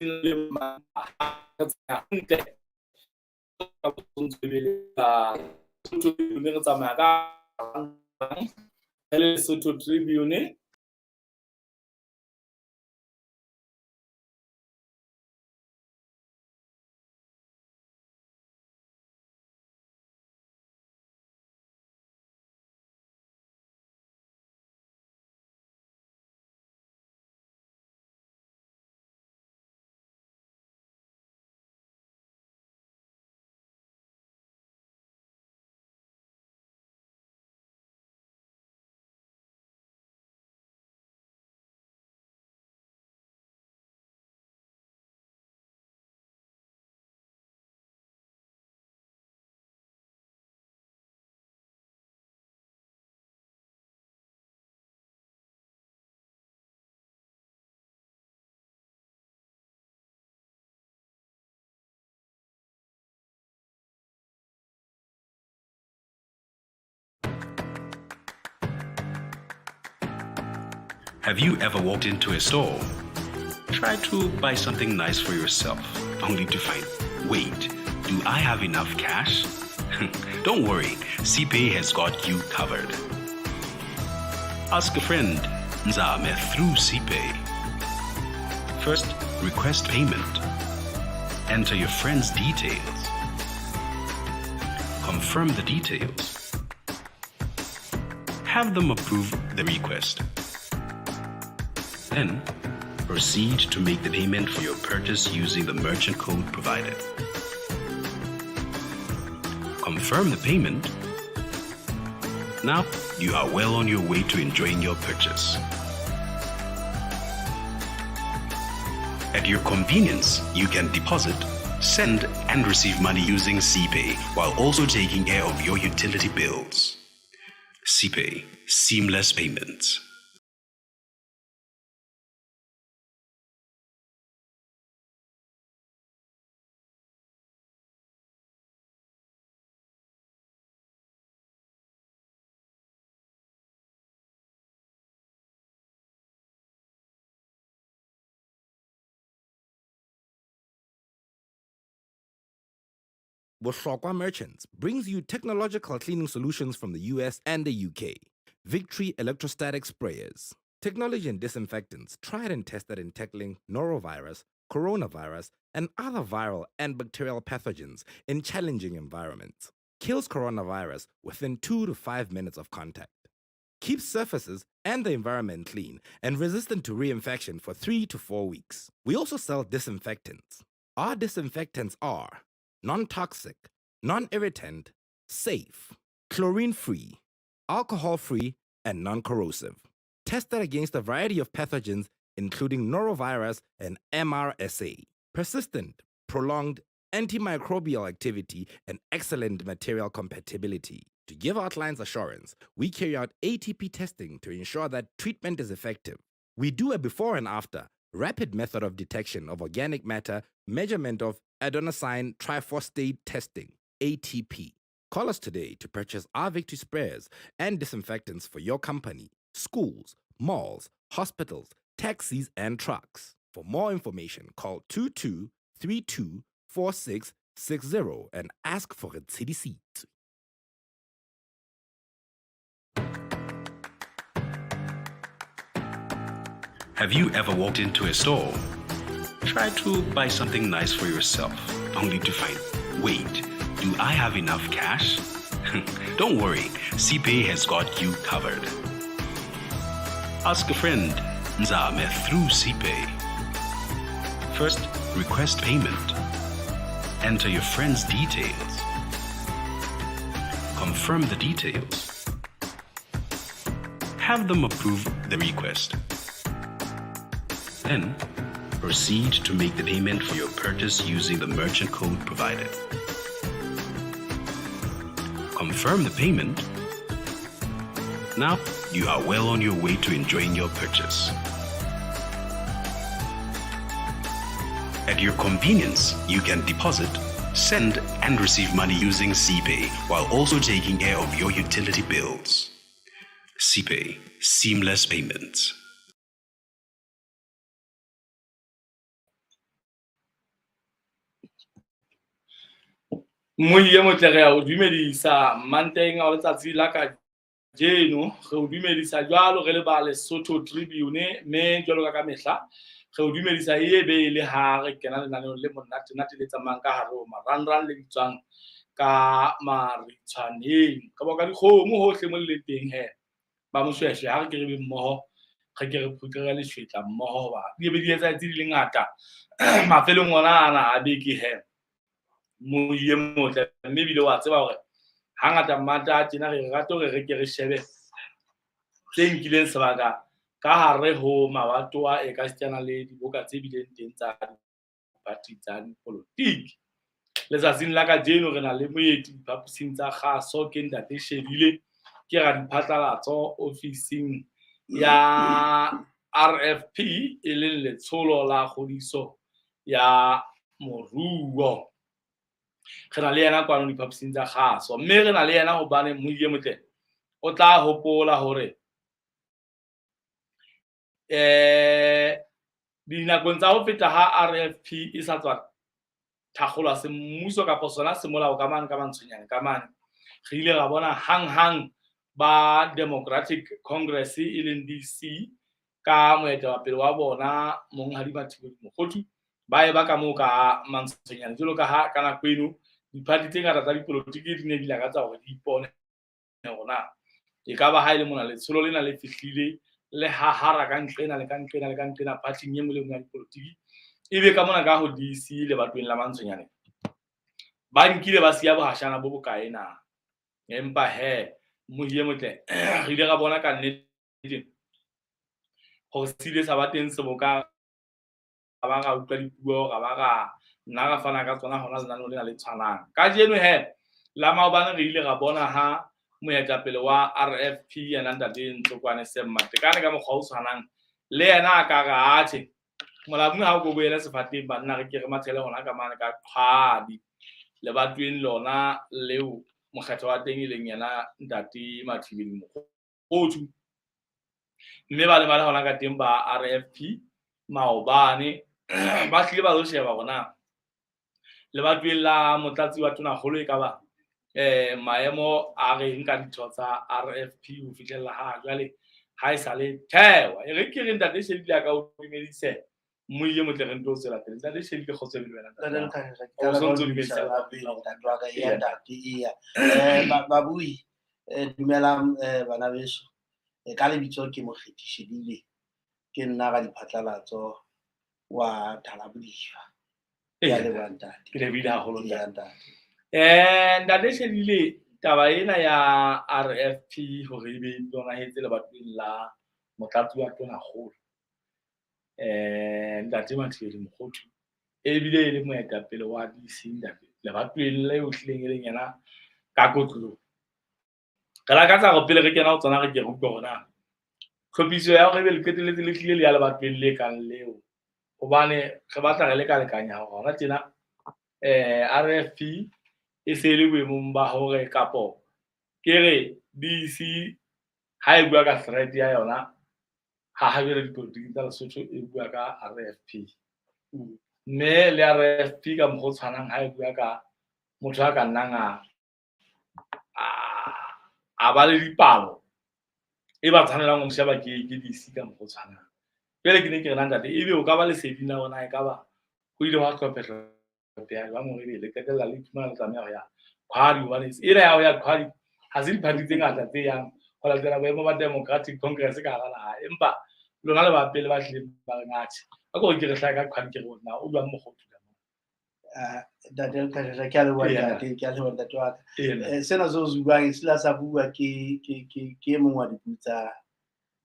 Le hantle re tsamaya ka Lesotho Tribune. Have you ever walked into a store, tried to buy something nice for yourself, only to find, wait, do I have enough cash? Don't worry, CPay has got you covered. Ask a friend, Nzame, through CPay. First, request payment. Enter your friend's details. Confirm the details. Have them approve the request. Then, proceed to make the payment for your purchase using the merchant code provided. Confirm the payment. Now, you are well on your way to enjoying your purchase. At your convenience, you can deposit, send, and receive money using CPay while also taking care of your utility bills. CPay, seamless payments. Bohlokwa Merchants brings you technological cleaning solutions from the US and the UK. Victory electrostatic sprayers. Technology and disinfectants tried and tested in tackling norovirus, coronavirus, and other viral and bacterial pathogens in challenging environments. Kills coronavirus within 2 to 5 minutes of contact. Keeps surfaces and the environment clean and resistant to reinfection for 3 to 4 weeks. We also sell disinfectants. Our disinfectants are non toxic, non irritant, safe, chlorine free, alcohol free, and non corrosive. Tested against a variety of pathogens, including norovirus and MRSA. Persistent, prolonged antimicrobial activity and excellent material compatibility. To give our clients assurance, we carry out ATP testing to ensure that treatment is effective. We do a before and after rapid method of detection of organic matter, measurement of adenosine triphosphate testing, ATP. Call us today to purchase our Victory sprayers and disinfectants for your company, schools, malls, hospitals, taxis, and trucks. For more information, call 2232 4660 and ask for a city seat. Have you ever walked into a store, tried to buy something nice for yourself, only to find, wait, do I have enough cash? Don't worry, CPay has got you covered. Ask a friend, Nzame, through CPay. First, request payment. Enter your friend's details. Confirm the details. Have them approve the request. Then, proceed to make the payment for your purchase using the merchant code provided. Confirm the payment. Now, you are well on your way to enjoying your purchase. At your convenience, you can deposit, send, and receive money using CPay while also taking care of your utility bills. CPay, seamless payments. Moyi e motle, re a o dumedisa Manteng a letsatsi la kajeno. Re o dumedisa jwalo re le ba Lesotho Tribune, mme jwalo ka mehla re o dumedisa e be e le ha re kena lenaneong le monate-nate le tsamayang ka hare ho marangrang le bitswang ka Maritshwaneng. Ka boka dikgomo hohle mo le leng teng he ba Moshweshwe, ha re ke re be mmoho, re ke re phutlele leshwetla mmoho hoba di be di etsahetse di le ngata mafelong ona ana a beke he. Moyi e motle, mme ebile wa tseba hore hangata mmata a tjena re rata hore re ke re shebe tse nkileng sebaka ka hare ho mabatowa e ka sitana le diboka tse bileng teng tsa diphathi tsa dipolotiki. Letsatsing la kajeno re na le moeti diphaposing tsa kgaso, ke Ntate Shebile, ke radiphatlalatso ofising ya RFP, e leng Letsholo la Kgodiso ya Moruo. Re na le yena kwano diphaposing tsa kgaso, mme re na le yena hobane moyi e motle o tla hopola hore dinakong tsa ho feta ha RFP e sa tswa thakgolwa semmuso kapa sona semolao ka mane ka mantshonyane ka mane, re ile ra bona hang-hang ba Democratic Congress e leng DC ka moetapele wa bona Monghadi Mathibeli Mokhothu ba e ba ka moo ka mantshonyane, jwalo ka ha ka nako eno diphathi tse ngata tsa dipolotiki di ne di lakatsa hore di ipone hore na e ka ba ha e le mona letsholo lena le fihlile le hahara ka nqena le ka nqena le ka nqena phathing e nngwe le nngwe ya dipolotiki, ebe ka mona ka ho DC lebatoweng la Mantshonyane ba nkile ba siya bohashana bo bokae na. Empa he mohi e motle, re ile ra bona ka nnete hore se ile sa ba teng seboka, ra ba ra utlwa dipuo, ra ba ra nna ra fana ka tsona hona lenaneong lena le tshwanang kajeno. He la maobane re ile ra bona ha moetapele wa RFP yena Ntate Ntlokwane Sam Matekane ka mokgwa o tshwanang le yena a ka re atjhe molamu ha o ko boele sefateng, banna re ke re mathele hona ka mane ka qhwadi lebatoweng lona leo mokgetho wa teng e leng yena Ntate Mathibeli Mokhothu, mme ba ne ba le hona ka teng ba RFP maobane, ba tlile ba lo sheba hore na lebatoweng la motlatsi wa tonakgolo e ka ba maemo a reng ka ditho tsa RFP ho fihlella ha jwale ha e sa le thewa. E re ke re Ntate Shebile a ka o dumedise, moyi e motle, re nto tswela pele. Ntate Shebile, kgotso e le wena. Ntate Lekhanya, ke O a sontso leboha dumedisa la pele, ntate wa ka, eya ntate, eya. Babui, dumelang, bana beso. Ka lebitso ke Mokgethi Shebile, ke nna radiphatlalatso wa Thalabodiba. Ke a leboha ntate. Ke lebohile haholo, Eya, ntate. Ntate. Ntate Shebile, taba ena ya RFP hore ebe e bonahetse lebatoweng la motlatsi wa tonakgolo Ntate Mathibeli Mokhothu, ebile e le moetapele wa DC ntate lebatoweng leo hlileng e leng yena ka kotloloho, re lakatsa hore pele re kena ho tsona re ke re utlwe hore na tlhophiso ya hore ebe le qetelletse le hlile le ya lebatoweng le kang leo, hobane re batla re lekalekanya hore hona tjena RFP e se le boemong ba hore kapo ke re DC ha e bua ka threat ya yona ha ha jwale dipolotiki tsa Lesotho e bua ka RFP, mme le RFP ka mokgwa o tshwanang ha e bua ka motho a ka nnang a ba le dipalo e ba tshwanelang ho mo sheba ke DC ka mokgwa o tshwanang. Jwale ke ne ke re na ntate, ebe o ka ba leseding la hore na ekaba ho ile hwa hlopheha jwang hore ebe le qetella le iphumana le tlameha ho ya qhwadi, hobane ena ya ho ya qhwadi ha se diphathi tse ngata tse yang ho latela boemo ba Democratic Congress ka hara naha, empa lona le ba pele ba hlileng ba reng atjhe a ko re ke re hlahe ka qhwadi, ke re na o jwang Mokgothu ka mona? Ntate Lekhanya, ke a leboha ntate, ke a leboha ntate wa ka. Sena seo se buang se la sa bua ke e mong wa dibui tsa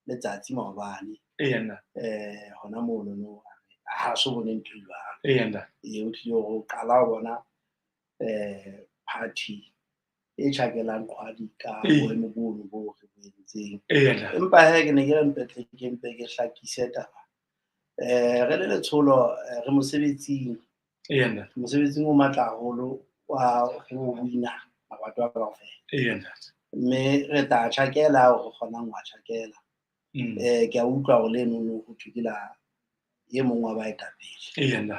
letsatsi maobane. Eya nna. Hona mono no ha so bone ntho e jwalo. Eya nna. O tlile ho qala ho bona party e tjhakelang qhwadi ka boemo bono bo re bo entseng. Eya nna. Empa he ke ne ke re mpetle ke mpe ke hlakise taba. Re le letsholo, re mosebetsing. Eya nna. Mosebetsing o matla haholo wa ho wina mabato a kaofela. Eya nna. Mme re tla tjhakela hore re kgonang ho tjhakela. Ke a utlwa hore le nono ho thwe ke la e mong wa baetapele. Eya nna.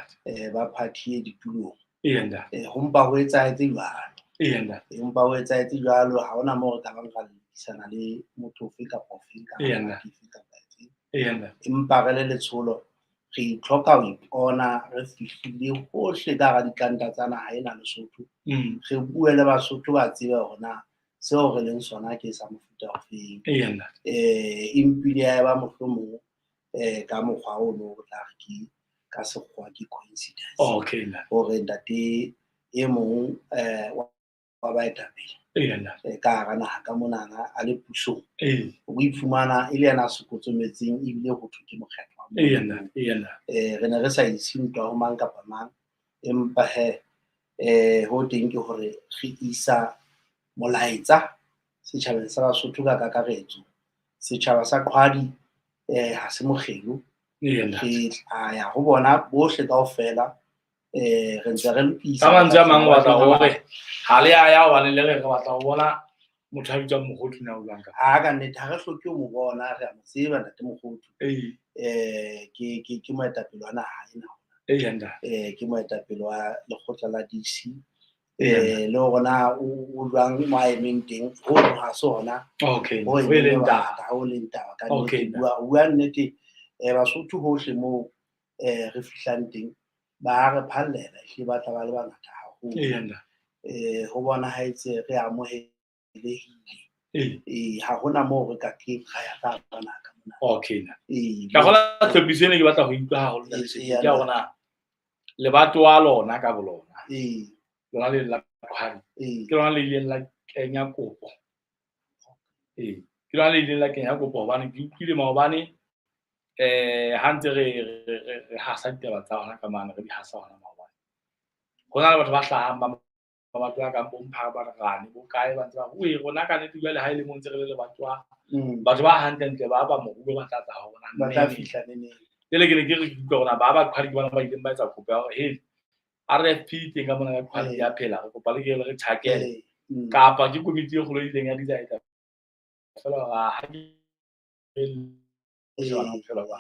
Ba party e ditulong. Eya ntate. Ho mpa ho etsahetse jwalo. Eya ntate. Empa ho etsahetse jwalo, ha hona moo re ka bang ra lelekisana le motho ofe kapa ofe kapa Eya ntate. efe kapa efe. Eya ntate. Empa re le letsholo re itlhoka ho ipona re fihlile hohle ka hara ditlanta tsa naha ena Lesotho. Re bue le Basotho ba tsebe hore na seo re leng sona ke sa mofuta ofeng. Eya ntate. Empile ya eba mohlomong ka mokgwa ono o tla re ke ka sekgowa ke coincidence. Okay ntate. Hore ntate e mong wa baetapele Eya ntate. ka hara naha ka monana a le pusong. Ee. O iphumana e le yena a sokotsometseng ebile ho thwe ke mokgetho wa Eya Modimo. ntate. Eya ntate. Re ne re sa ise ntwa ho mang kapa mang, empa he ho teng ke hore re isa molaetsa setjhabeng sa Basotho ka kakaretso. Setjhaba sa Qhwadi ha se mokgelo. Eya ntate. Re tla ya ho bona bohle kaofela, re ntse re lokisa. Ka mantswe a mang o batla hore ha le a ya hobane le re re batla ho bona motho a bitswang Mokgothu na o jwang ka. Ha ka nnete ha re hloke ho mo bona, re a mo tseba ntate Mokgothu. Ee. Ke moetapele wa naha ena. Eya ntate. Ke moetapele wa lekgotla la DC. Eya ntate. Le hore na o jwang mo a emeng teng, ho ha se hona. Okay. Ho Ho e leng emeng taba. ha ho leng taba ka Okay, nnete. Bua nnete, Basotho hohle moo re fihlang teng ba re phallela, ehlile ba tla ba le bangata haholo. Eya ntate. Ho bonahetse re amohelehile. Ee. Ha hona moo re ka keng ra ya ka hara naha ka mona. Okay ntate. Ee. Ka gola tlhophiso ena ke batla ho utlwa haholo ntate Ee, Shedi, eya ke ya ntate. hore na lebato wa lona ka bolona. Ee. Lona le la Qhwadi. Ee. Ke lona le ileng la kenya kopo. Ee. Ke lona le ileng la kenya kopo hobane ke utlwile maobane ha ntse re hasa ditaba tsa hona ka mane, re di hasa hona maobane. Ho na le batho ba hlahang ba batho ba kang bo Mphabarane, bo kae ba ntse ba re, "Oe, rona ka nnete jwale ha e le mo ntse re le lebato wa batho ba hantlentle ba ba moruo ba tla tla ho rona Ba tla neng." fihla neneng. Jwale ke ne ke re ke utlwa hore na ba ba Qhwadi ke bona ba ileng ba etsa kopo ya hore, "Hey, RFP teng ka mona ka Qhwadi ya phela, re kopa le ke re tjhakele." Kapa ke komiti e kgolo e ileng ya bitsa etsa feela hore ha ke shebana bophelo ba.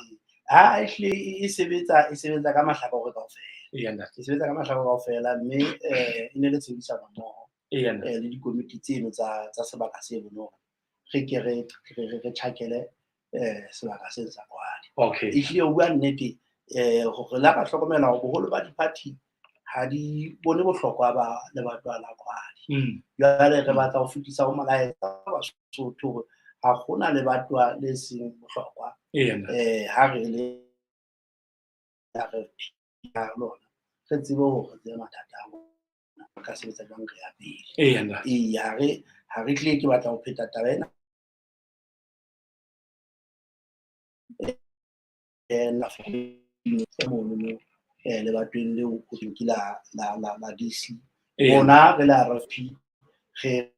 Ha ehlile e sebetsa ka mahlakore kaofela. Eya ntate. E sebetsa ka mahlakore kaofela mme e ne le tshebedisano mmoho. Eya ntate. Le dikomiti tseno tsa sebaka seno hore re ke re tjhakele sebaka seno sa Qhwadi. Okay. Ehlile ho bua nnete, hore la ka hlokomela hore boholo ba di-party ha di bone bohlokwa ba lebato la Qhwadi. Jwale re batla ho fetisa ho molaetsa wa Basotho hore ha hona lebato le seng bohlokwa. Eya ntate. Ha re le RFP ya lona, re tsebe hore re tsebe mathata a rona, re ka sebetsa jwang re ya pele. Eya ntate. Ee, ha re tlile ke batla ho pheta taba ena. La mono lebatoweng leo ho thweng ke la DC. Eya. Rona re le RFP re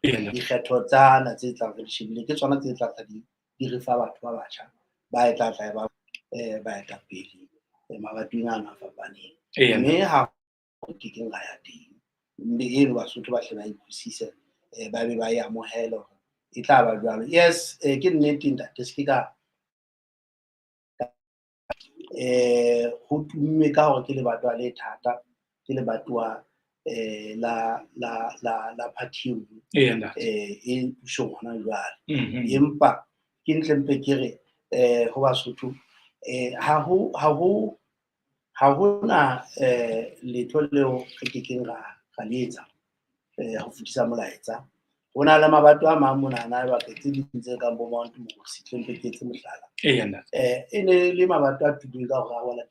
Eya ntate. dikgetho tsana tse tlang re di shebile ke tsona tse tla tla di re fa batho ba batjha ba e tla tla ba baetapele mabatoweng ana a fapaneng. Eya ntate. Mme ha ho ke keng ra ya teng. Mme eno Basotho ba hle ba utlwisise, ba be ba e amohele hore e tla ba jwalo. Yes, ke nnete ntate, se ke ka ho tumme ka hore ke lebatowa le thata, ke lebatowa la party e nngwe, Eya ntate. e pusong hona jwale. Mhm. Empa ke ntle mpe ke re ho Basotho ha hona letho leo re kekeng ra le etsa ho fetisa molaetsa. Ho na le mabato a mang monana bakeng tse ding tse kang bo Mount Mokosi, tle mpe ke etse mohlala. Eya ntate. E ne le mabato a tummeng ka hore a wela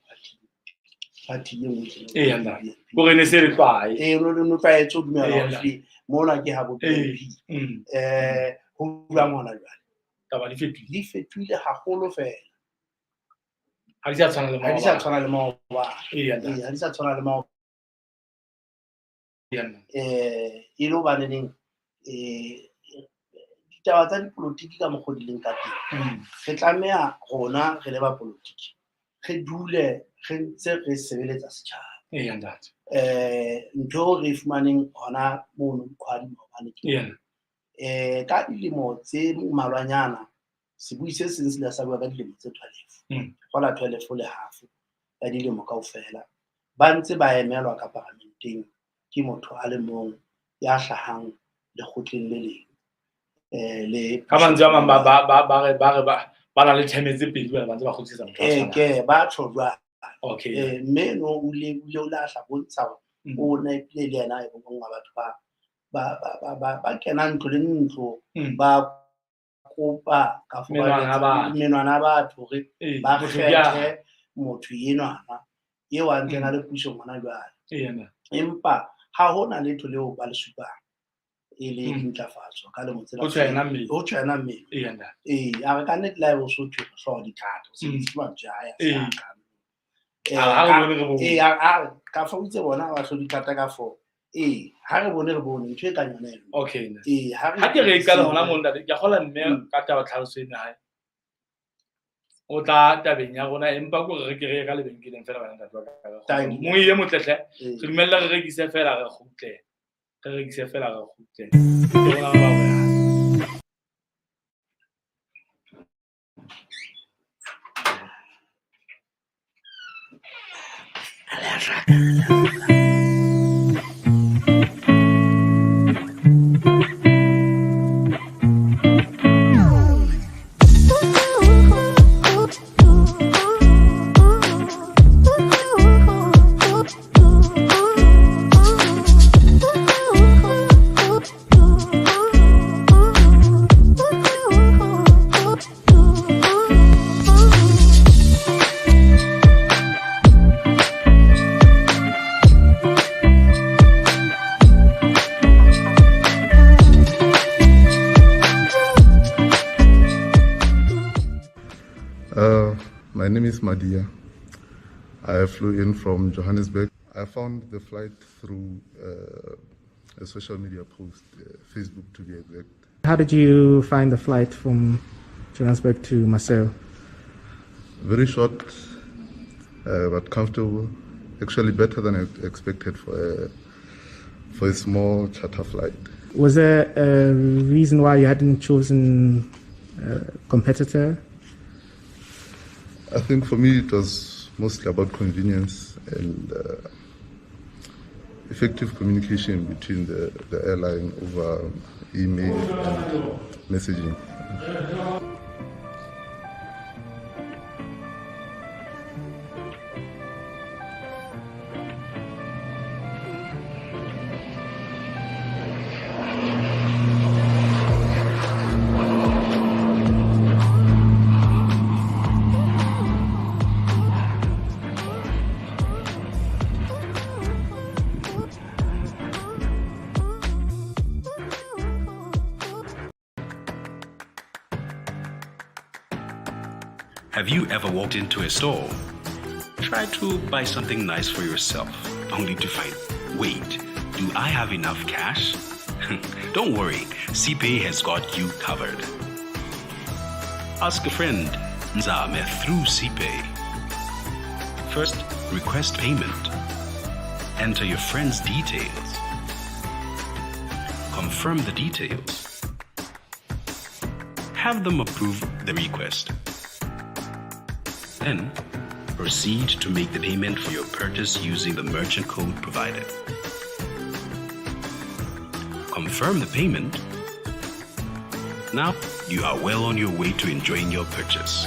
party e nngwe tjena. Eya ntate. Hore ne se le tlwae. Ee, no tlwaetse ho dumela Eya hore ntate. ehlile mona ke habo Ee. BNP. Mm. Ho jwang hona jwale? Taba di fetohile. Di fetohile haholo fela. Ha di sa tshwana le Ha di sa maobane. tshwana le maobane. Eya ntate. Ee, ha di sa tshwana le maobane. Eya ntate. E le hobaneneng ditaba tsa dipolotiki ka mokgwa o di leng ka teng. Re tlameha rona re le ba polotiki re dule re ntse re sebeletsa setjhaba. Eya ntate. Ntho eo re e fumaneng hona mono Qhwadi maobane ke Eya. Ka dilemo tse mmalwanyana sebui se seng se ile sa bua ka dilemo tse 12. Hola 12 le half. ya dilemo kaofela ba ntse ba emelwa ka paramenteng ke motho a le mong ya hlahang lekgotleng le leng le Ka mantswe a mang ba re ba na le term tse pedi ba ntse ba kgutlisetsa motho a eh tshwanang. Ke ba tjho jwalo. Okay. Mme no o le a hla bontsha hore o nepile le yena e mong wa batho ba kenang ntlo le ntlo ba kopa ka fo ba Menwana ya batho. Menwana ya batho hore ba motho ke a- kgethe motho enwana eo a ntseng a le pusong hona jwale. Yena. Empa ha hona letho leo ba le supang e le dintlafatso ka lemo tsena. Ho tjho yena mmele. Ho tjho yena mmele. Yena. Ee, a re ka nnete le ha ebe o so thwe hlooho di thata, o sebedise mantswe a hae a se a ka. Ha re bone re bone. Ee, a re ka fa o itse bona ba hlodi thata ka fo. Ee, ha re bone re bone ntho e kang yona eno. Okay. Ee, ha re Ha ke re qala hona moo ntate, ke a kgolwa mme ka taba tlhaloso ena hae. O tla tabeng ya rona empa ko re ke re ye ka lebenkeleng fela bana ntate wa ka. Thank you. Moye motle hle. Ee. Re dumella re rekise fela re kgutle. Re rekise fela re kgutle. Ke rona ba boya. My name is Madia. I flew in from Johannesburg. I found the flight through a social media post, Facebook to be exact. How did you find the flight from Johannesburg to Maseru? Very short, but comfortable. Actually better than I expected for a small charter flight. Was there a reason why you hadn't chosen a competitor? I think for me it was mostly about convenience and effective communication between the airline over email and messaging. Have you ever walked into a store, tried to buy something nice for yourself, only to find, wait, do I have enough cash? Don't worry, CPay has got you covered. Ask a friend, Nzame, through CPay. First, request payment. Enter your friend's details. Confirm the details. Have them approve the request. Then, proceed to make the payment for your purchase using the merchant code provided. Confirm the payment. Now, you are well on your way to enjoying your purchase.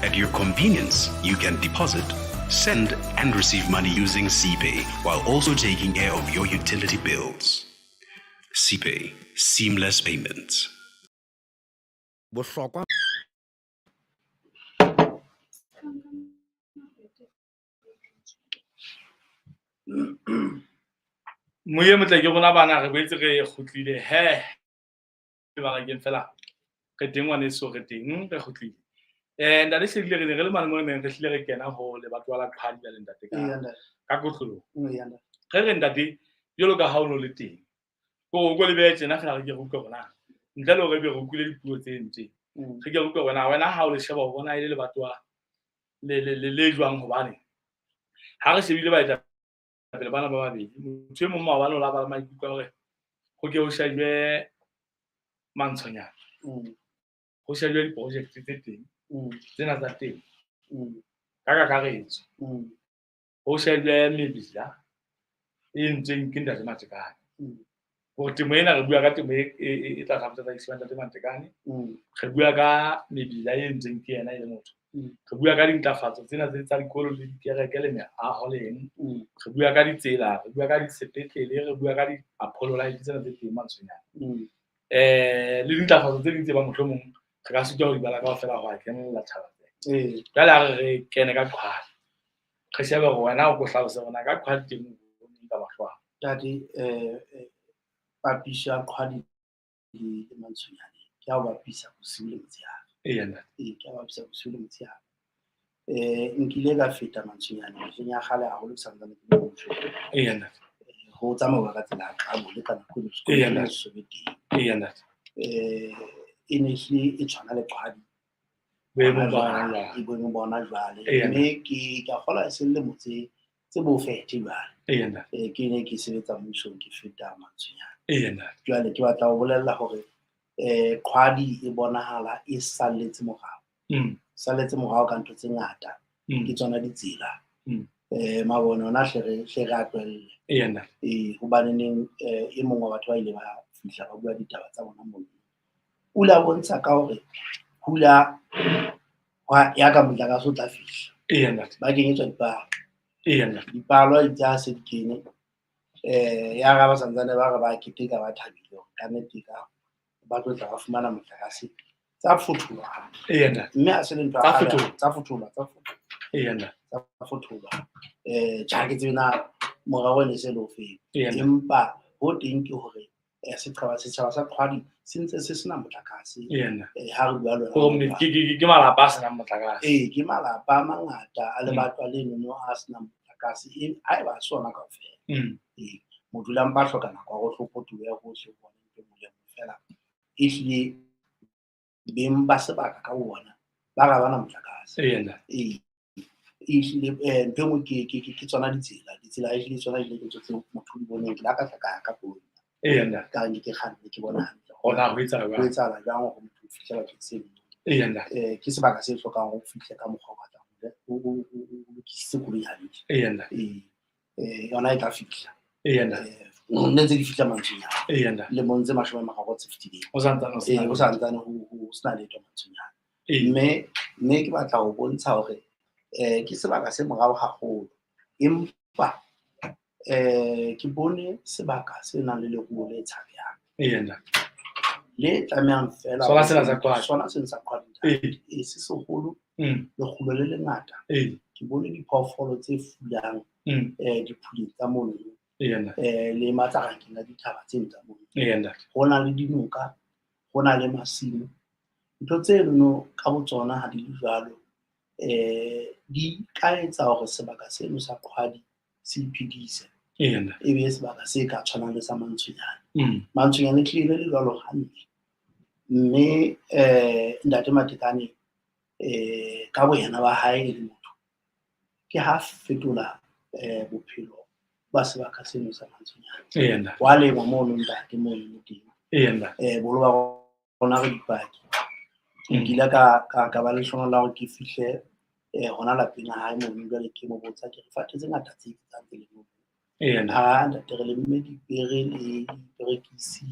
At your convenience, you can deposit, send, and receive money using CPay while also taking care of your utility bills. CPay, seamless payments. Bohlokwa. Moye motle ke rona bana re boetse re kgutlile he barakeng fela re teng ngwaneso re teng re kgutlile. Ntate Hlekile re ne re le mane mo re neng re hlile re kena ho lebatowa la Qhadi jwale ntate ka Ee, ntate. Ka kotloloho. Ee, ntate. Re re ntate jwalo ka ha o no le teng ko ko le behe tjena fela re ke re utlwe hore na ntle le hore ebe re utlwile dipuo tse entseng re ke re utlwe hore na wena ha o le sheba o bona e le lebatowa le jwang hobane ha re shebile baetapele bana ba babedi motho e mong maobane o la ba le maikutlo a hore ho ke ho shejwe mantshonyana ho shejwe diproject tse teng. Tsena tsa temo ka kakaretso ho shebile mebila e entsweng ke Ntate Matekane. Hore temo ena re bua ka temo e tlasa botataiso ba Ntate Matekane, re bua ka mebila e entsweng ke yena e le motho, re bua ka dintlafatso tsena tse tsa dikolo le dikereke le meaho le eng, re bua ka ditsela, re bua ka disepetlele, re bua ka di-Apollo light tsena tse teng Mantsonyane, le dintlafatso tse ding tse bang mohlomong re ka sitwa ho di bala kaofela ho a kenella taba. Jwale ha re re kene ka Qhwadi, re shebe hore wena o ko hlalose hore na ka Qhwadi teng o boneng ka mahlo a hao. Ntate, papiso ya Qhwadi le Mantshonyane ke ya ho bapisa bosiu le motshehare. Eya ntate. Ee, ke ya ho bapisa bosiu le motshehare. Nkile ka feta Mantshonyane mehleng ya kgale haholo ke santsane ke le motjha. Eya ntate. Ho tsamauwa ka tsela ya Qabole ka nako eno sekolo Eya se ne ntate. se so be teng. Eya ntate. E ne ehlile e tshwana le Qhwadi. Boemong ba Hona hona jwale, jwale. e boemong ba hona jwale. Eya Mme ke ka kgolwa e se le lemo tse bo fethe jwale. Eya ntate. Ke ne ke sebetsa mmusong ke feta Mantshonyane. Eya ntate. Jwale ke batla ho bolella hore Qhwadi e bonahala e salletse morao. Salletse morao ka ntho tse ngata. Ke tsona ditsela. Mabone ona hle re a tlohelle. Eya ntate. Hobane neng e mong wa batho ba ile ba fihla ba bua ditaba tsa bona moo. O ile a bontsha ka hore hula ya ka motlakase o tla fihla. Eya ntate. Ba kenyetswa dipalo. Eya ntate. Dipalo itse ha se di kene, ya ra ba santsane ba re ba keteka ba thabile hore ka nnete ka ba tlo tla ba fumana motlakase. Tsa fotholwa hape. Eya ntate. Mme ha se le ntho ya Tsa kgale, fotholwa. tsa fotholwa, tsa fotholwa. Eya ntate. Tsa fotholwa. Tjhe, ha ke tsebe na morao e ne se le o feng. Eya ntate. Empa ho teng ke hore setjhaba sa Qhwadi se ntse se sena motlakase. Eya ntate. Ha re bua le Hore ke malapa a senang motlakase. Ee, ke malapa a mangata a lebatwa lenono a senang motlakase. Ha eba ha se ona kaofela. Ee, modulang ba hloka nako ya hore o hlo potolohe hohle o bone ntho e nngwe le e nngwe feela. Ehlile beng ba sebaka ka bona ba re ha bana motlakase. Eya ntate. Ee, ehlile ntho e nngwe ke tsona ditsela. Ditsela ehlile tsona ehlile ke ntho tseo motho o di boneng. Ke la ka tla ka ya ka koloi. Eya ntate. Ka re ke kganne ke bona hantle. Hona ho etsahala Ho jwang? etsahala jwang hore motho o fihle bakeng seno? Eya ntate. Ke sebaka se hlokang hore o fihle ka mokgwa o batlang hore o lokisitse koloi hantle. Eya ntate. Ee, yona e tla fihla. Eya ntate. Ne ntse di fihla Mantshonyane. Eya ntate. Lemong tse 30 tse fetileng. Ho santsane ho sena Ee, ho letho. santsane ho sena letho Mantshonyane. Ee. Mme ke batla ho bontsha hore ke sebaka se morao haholo. Empa ke bone sebaka se nang le leruo le tshabehang. Eya ntate. Le tlamehang feela Sona sena sa Qhwadi. Sona sena sa Qhwadi. Ee. Ee, se seholo, lekgulo le lengata. Ee. Ke bone diphoofolo tse fulang, diphuleng tsa mono. Eya ntate. Le matsarakeng a dithaba tseno tsa mono. Eya ntate. Ho na le dinoka, ho na le masimo. Ntho tseno ka botsona ha di le jwalo, di ka etsa hore sebaka seno sa Qhwadi se iphedise. Eya ntate. E be sebaka se ka tshwanang le sa Mantshonyane. Mantshonyane tlile le jwalo hantle. Mme Ntate Matekane ka boyena ba hae e le motho, ke ha fetola bophelo ba sebaka seno sa Mantshonyane. Eya ntate. Wa lema mono ntate mono mo teng. Eya ntate. Boholo ba rona re dipaki. Nkile ka ba le lehlohonolo la hore ke fihle hona lapeng la hae mono, jwale ke mo botsa ke re fate tse ngata tse etsang tse leng mono. Eya ntate. Ha ntate re lemme dipere le diperekisi,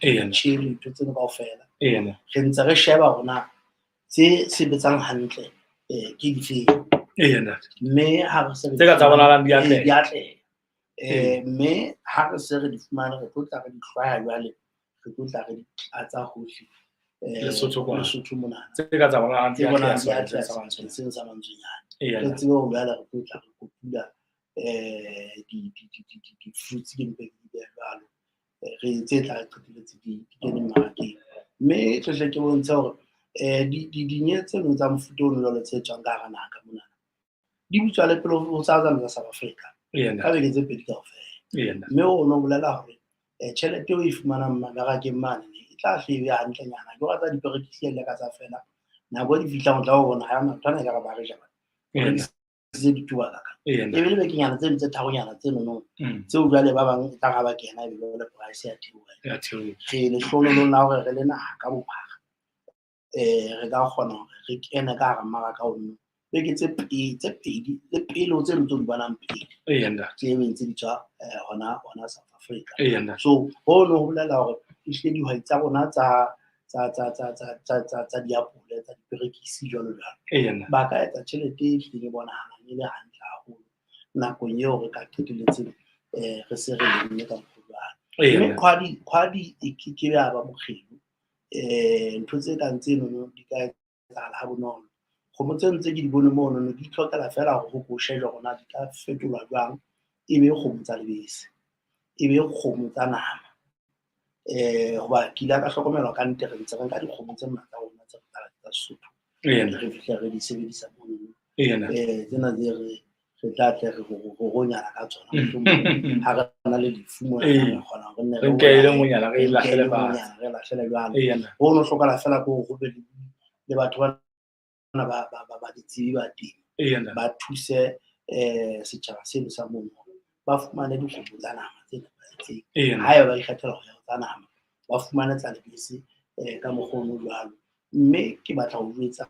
Eya ntate. ditjhele, ntho tseno kaofela. Eya ntate. Re ntse re sheba hore na tse sebetsang hantle ke difeng. Eya ntate. Mme ha re se re Tse ka tsa bonahalang di atleha. Di atleha. Ee. Mme ha re se re di fumane, re tlo tla re di hlwaya jwale, re tlo tla re di tlatsa hohle. Lesotho kwana. Lesotho monana. Tse ka tsa bonahalang di Tse bonahalang atleha di atleha sebakeng sa Mantshonyane. sebakeng sa Mantshonyane. Eya Re ntate. tsebe hore jwale re tlo tla re kotula di-fruits ke mpe ke di behe jwalo. Re tse tla re qetelletse di kene mmarakeng. Mme tle hle ke bontshe hore dinye tseno tsa mofuta ono jwalo tse tswang ka hara naha ka monana, di butswa le pele ho tsa tsa South Africa. Eya ntate. Ka beke tse pedi kaofela. Eya ntate. Mme ono bolela hore tjhelete eo e fumanang mmarakeng mane e tla hle e be hantlenyana. Ke hore tsa diperekisi le ka tsa fela. Nako e di fihlang o tla o bona ha yona ntho ena ekare ba re ja bana. Eya ntate. Tse dituba ka ka. Eya ntate. E be le bekenyana tseno tse tharonyana tseno tseo jwale ba bang e tla re ha ba kena ebe jwale price ya theoha. Ya theoha. Re lehlohonolong la hore re le naha ka bophara. Re ka kgona hore re kene ka hara mmaraka ono beke tse tse pedi le pele ho tseno tse di bonang pele tse beng tse di tswa hona hona South Africa. So hono ho bolela hore ehlile dihwai tsa rona tsa diapole, tsa diperekisi jwalo jwalo, ba ka etsa tjhelete e hlileng e bonahalang e le hantle haholo nakong eo re ka qetelletseng re se re lemme ka mokgwa jwalo. Mme kgwadi e ke ke ya ba mokgelo. Ntho tse kang tsenono di ka etsahala ha bonolo. Kgomo tseno tse ke di bone monono di itlhokela feela hore ho ko shejwe hore na di ka fetolwa jwang, e be kgomo tsa lebese, e be kgomo tsa nama. Hoba ke ile ka hlokomela ka nnete re ntse re nka dikgomo tse mona tsa rona tse re tsa Sesotho, re fihla re di sebedisa monono. Tsena tse re tla tle re ronyana ka tsona mohlomong ha re na le lefu mona, re kgona hore nne re nke e le nngwenyana re e lahlele fatshe. Re lahlele jwalo. Ho no hlokahala fela ke hore ho be le batho bana ba ditsebi ba teng, ba thuse setjhaba seno sa mono ba fumane dikgomo tsa nama tse nepahetseng. Haeba ba ikgethela ho ya ho tsa nama, ba fumane tsa lebese ka mokgwa ono jwalo. Mme ke batla ho jwetsa,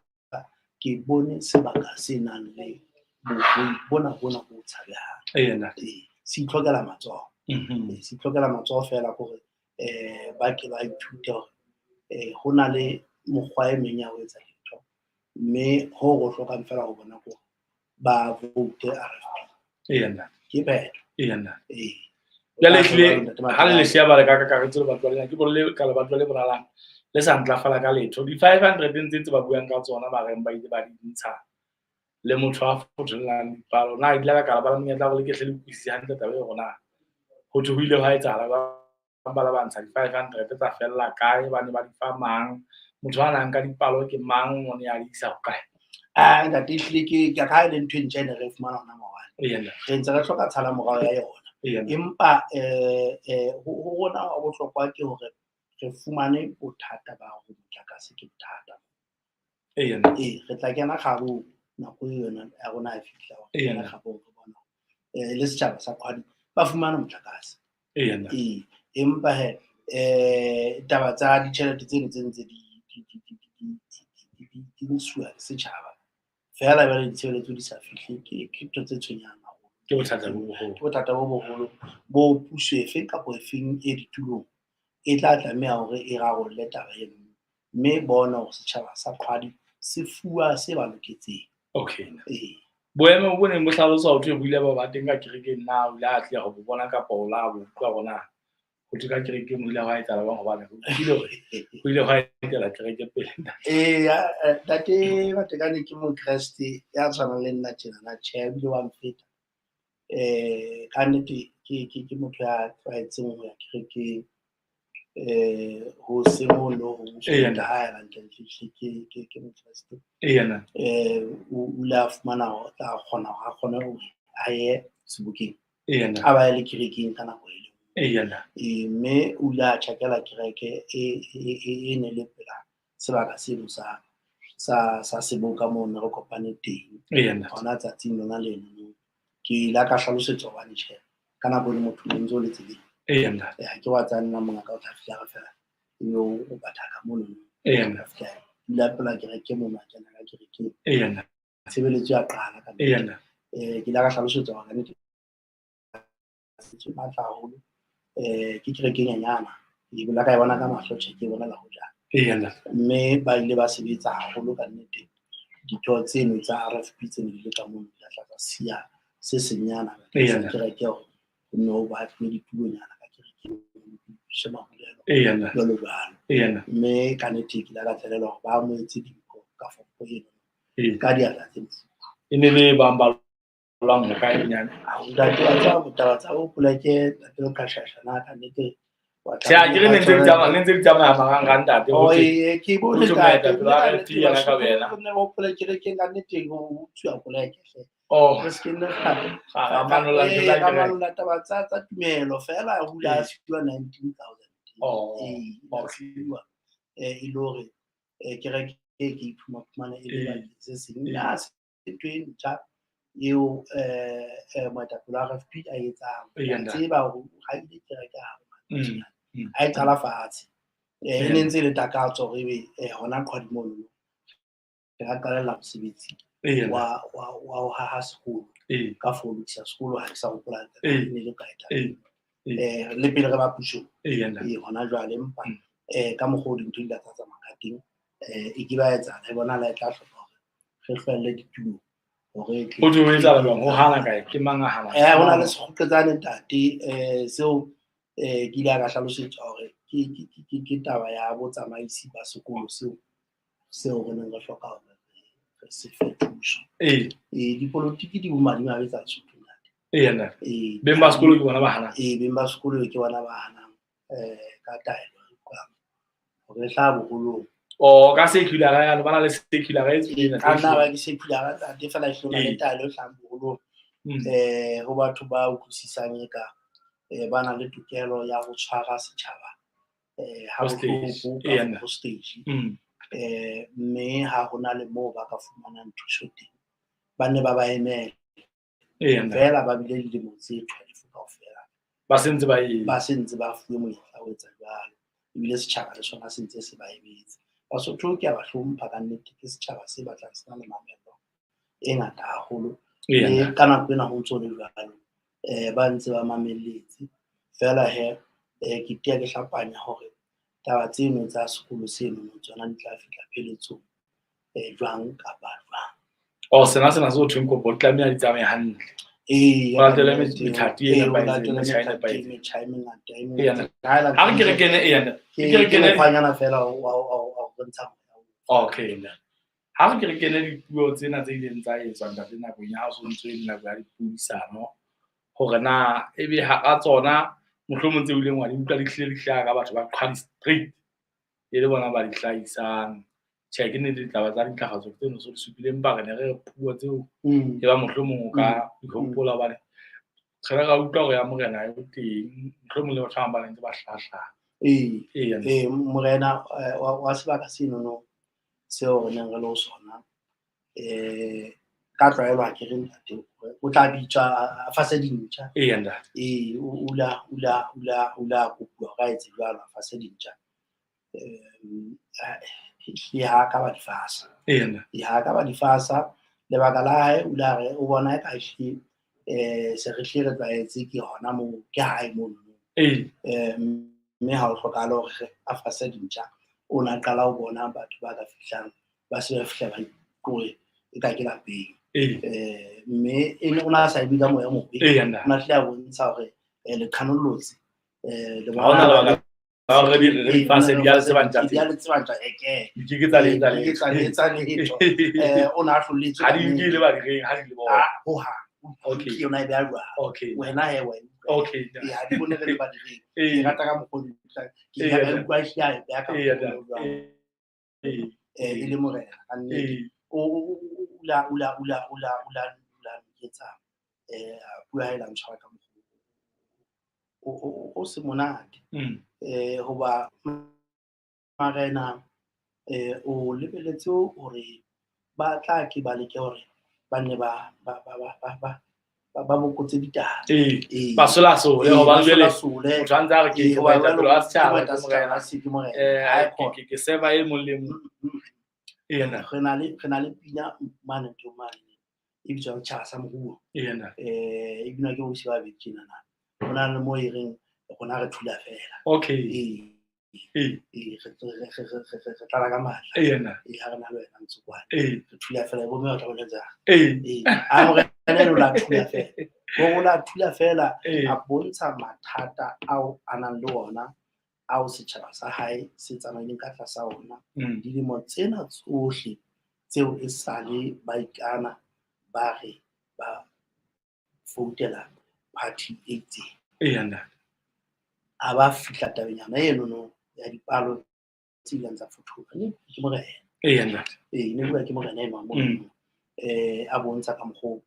ke bone sebaka se nang le borui bona bona bo tshabehang. Se itlhokela matsoho. Se itlhokela matsoho feela ke hore ba ke ba ithute hore ho na le mokgwa e meng ya ho etsa dintho, mme ho re hlokang feela ho bona ke hore ba vote RFP. Ke phetho. Jwale ehlile ha le lesea ba re ka kakaretso lebatwa lena ke bone ka lebatwa le bonalang le sa ntlafala ka letho. Di-500 ntse tse ba buang ka tsona, ba reng ba ile ba di ntsha le motho a fothollang dipalo. Na ile ka ba le monyetla hore le ke hle le utlwisise hantle taba eo, hore na ho thwe ho ile hwa etsahala ba la ba ntsha di-500 tsa fella kae, ba ne ba di fa mang, motho a nang ka dipalo ke mang, o ne a di isa hokae? Ntate, ehlile ke ka ha e le ntho e ntjha e ne re e fumana hona maobane. Re ntse re hloka tshala morao ya yona. Empa ho rona wa bohlokwa ke hore re fumane bothata ba hore motlakase ke bothata. Re tla kena kgabong nako e yona ya rona e fihla hore re kene kgabong re bona le setjhaba sa Qhwadi ba fumana motlakase. Empa he taba tsa ditjhelete tseno tse ntse di ntshuwa ke setjhaba feela, jwale ditshebeletso di sa fihle, ke ntho tse tshwenyang haholo. Ke bothata bo boholo. Ke bothata bo boholo bo puso efeng kapa efeng e ditulong e tla tlameha hore e rarolle taba eno, mme bona hore setjhaba sa Qhwadi se fuwa se ba loketseng. Boemo bo neng bo hlaloswa ho thwe bo ile ba ba teng ka kerekeng, na o ile a atleha ho bo bona kapa o la bo utlwa hore na ho thwe ka kerekeng ho ile hwa etsahala jwang, hobane ho ile hore ho ile hwa etela kereke pele? Eya, ntate Matekane ke mokreste ya tshwanang le nna tjena na, tjhe, ebile wa mfeta. Ka nnete ke motho ya tlwaetseng ho ya kerekeng ho seng ho le ho ha eba ntle ke mokreste. O ile a fumana hore tla kgona hore a kgone hore a ye sebokeng, a ba ye le kerekeng ka nako e le. Mme o ile a tjhakela kereke e ne le pela sebaka seno sa seboka moo ne re kopane teng. Hona tsatsing lona leno ke ile ka hlalosetswa hobane tjhe ka nako e motho o ntso le tseleng. Ha ke wa tsa nna mongaka o tla fihla re fela ebe o batha ka mono. Fihla dula pela kereke mono, a kena ka kerekeng. Tshebeletso ya qala ka nnete. Ke ile ka hlalosetswa hore ka nnete se matla haholo. Ke kereke e nyenyana. Ke ile ka e bona ka mahlo, tjhe, ke e bona la hoja. Mme ba ile ba sebetsa haholo ka nnete. Ditho tseno tsa RFP tse ne di le ka mono di tla tsa siya se senyana sa kereke hore ho nne ho batluwe ditulonyana ka kerekeng, se marulelo jwalo jwalo. Mme ka nnete ke ile ka tlelelwa hore ba amohetse dimpho ka fompo eno ka diatla tse mofuthu. E ne le bang ba lwang ho kae bonyane? Ntate, wa tseba taba tsa bo poleke, ntate Leqashasha, na ka nnete wa Tjhe, ha ke re ne ntse di tsamaya, ne ntse di tsamaya marangrang ntate, ho Oh, thwe ke bone ho thwe ntate, moetapele wa mme ka RFP nnete yena ka Basotho boyena. re ne re hopola kerekeng ka nnete ho utsuwa poleke hle. Re se ke nne Ra manolla ntho tsa ra kereke. manolla taba tsa tumelo feela, ho ile ha siuwa 19,000. Ha siuwa, e le hore kereke e ke iphumana e le bakeng se seng. Mme ha se ntho e ntjha eo moetapele wa RFP a etsang. Tseba hore ha ile kereke ha a e qala fatshe. E ne ntse e le takatso hore ebe hona Qhwadi mono re ka qalella mosebetsi wa ho haha sekolo ka for ho lokisa sekolo, ha ke sa hopola hantle ne le kae taba. Le pele re ba pusong hona jwale, empa ka mokgwa o dintho di la tsa tsamaya ka teng, e ke ba etsahala, e bonahala e tla hloka hore re hlwelle ditulo hore Ho thwe ho etsahala jwang? Ho hana kae? Ke mang a hanang? Ho na le sekgoqetsane ntate, seo ke ile ka hlalosetswa hore ke taba ya botsamaisi ba sekolo seo re neng re hloka hore re se fe thuso. Dipolotiki di bomadimabe tsa Lesotho, ntate. Ntate. Beng ba sekolo ke bona ba hanang. Beng ba sekolo ke bona ba hanang ka taelo e utlwang hore e hlaha boholong. O ka circular ya ba na le circular e tswileng. Ka nna ba ke circular ntate, fela e hlona le taelo e hlahang boholong. Ho batho ba utlwisisang e ka ba na le tokelo ya ho tshwara setjhaba ha bohloko ka hostage. Mme ha hona le moo ba ka fumanang thuso teng, ba nne ba ba emele. Feela ba bile dilemo tse 12 kaofela. Ba sentse ba e ba sentse ba fuwe monyetla ho etsa jwalo. Ebile setjhaba le sona se ntse se ba emetse. Basotho ke a ba hlompha ka nnete, ke setjhaba se batlang se na le mamello e ngata haholo. Le ka nako ena ho ntso le jwalo, ba ntse ba mamelletse. Feela he ke tea ke hlapanya hore taba tseno tsa sekolo seno tsona di tla fihla pheletsong jwang kapa jwang. Oh, sena se ho thweng kopo di tlameha di tsamaye hantle. Ho latele methati e nepahetseng, metjha e nepahetseng. Metjha e mengata e mengata. Ha re ke re kene, ke re kene mokgwanyana fela wa ho bontsha. Okay, ha re ke re kene dipuo tsena tse ileng tsa etswa ntate nakong ya ha so ntso e le nako ya dipuisano, hore na ebe hara tsona mohlomong tse ileng wa di utlwa di hlile di hlaha ka batho ba Qhwadi Street e le bona ba di hlahisang. Tjhe, ke nnete ditaba tsa dintlafatso tseno so di supile, empa re ne re re puo tseo e ba mohlomong o ka di hopola hobane re ra utlwa hore ya morena e teng, mohlomong le batho ba bang ba ntse ba hlahlaha. Morena wa sebaka senono seo re neng re le ho sona, ka tlwaelo ha ke re ntate o tla bitswa a fase dintja. Ntate. O la kopuwa hore a etse jwalo, a fase dintja. Ehlile ha ka ba di fasa. Ntate. Ha ka ba di fasa, lebaka la hae o la re o bona eka ehlile se re hlile re tlwaetse ke hona moo, ke hae mono. Mme ha ho hlokahale hore a fase dintja. O na qala ho bona batho ba ka fihlang ba se ba fihla ba ikore e ka ke lapeng. Mme e ne o na sa e bue ka moya o mobe. Ntate. O na hlile a bontsha hore le qhanollotse, le Ha hona bona lebaka la hore re di fase di a le tseba ntja Di a le tseba ntja, ke. Di ke ke tsa le etsa Di ke tsa le etsa letho. O na a hlolletswe Ha ka di nnete. nke le ba direng, ha di le bona. Ah, ho hang. Okay. Ke yona e beha jwalo. Okay. Wena he, wena. Okay. Ha di bone re le ba direng. Ke rata ka mokgwa o di utlwang. Ke ile ka utlwa ehlile a e beha ka mokgwa o jwalo. E le morena, ka nnete. O la nketsa, puo ya hae la ntshwara ka mokgwa o se monate. Hoba marena, o lebeletse hore ba tla ke ba leke hore ba nne ba bokotse ditaba. Ba solasole, hobane jwale Ba solasole. motho a ntse a re ke Hoba moetapele jwale wa setjhaba, ke moetapele ke morena. wa setjhaba, ke morena. Ha e khona. Ke server e mong le mong. Ntate. Re na le pina mane nthong mane e bitswang Tjhaba sa Moruo. Ntate. E binwa ke ausi ba babedi tjenana. Ho na le moo e reng rona re thula fela. Okay. Re tlala ka matla. Ntate. Ha re na le wena ntse kwana. Re thula fela, bo mme ba tla bolella. A morena eno o la thula fela. Bo o la thula fela, a bontsha mathata ao a nang le ona, ao setjhaba sa hae se tsamaileng ka tlasa ona. Dilemo tsena tsohle tseo e sale ba ikana ba re ba voutela party e itseng. Ntate. A ba fihla tabeng yona eno no ya dipalo tse ileng tsa fotholwa. Ne ke morena. Ntate. Ne bua ke morena enwa moo. A bontsha ka mokgwa